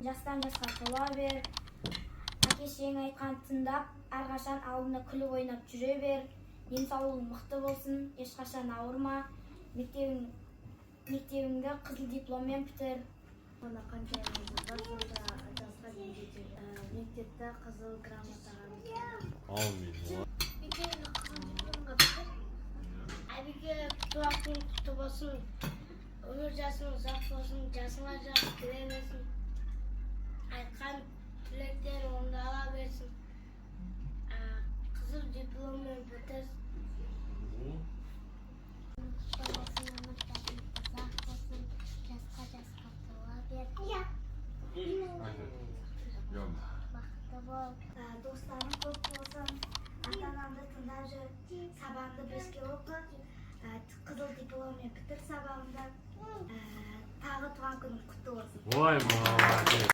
Жастан жасқа тола бер. Әке шешең айтқан тыңдап, әрқашан алдында күліп ойнап жүре бер. Денсаулығың мықты болсын, ешқашан ауырма. Мектебіңді қызыл дипломмен бітір. Оны қаншайымыз бар, сонда жасқа дейін жетер. Мектепті қызыл грамотаға бітір. Аумин. Мектебіңді қызыл дипломға бітір. Әбеке, туған күн құтты болсын. Өмір жасың ұзақ болсын, жасыңа жас келе берсін. Айтқан тілектер орындала берсін. Қызыл дипломмен бітір. Құтты болсын, өмір жасың ұзақ болсын, жасқа жасқа тола бер. Бақытты бол. Достарың көп болсын, ата анаңды тыңдап жүр, сабағыңды 5-ке оқы, қызыл дипломмен бітір сабағыңды. Тағы туған күнің құтты болсын. Ой, молодец.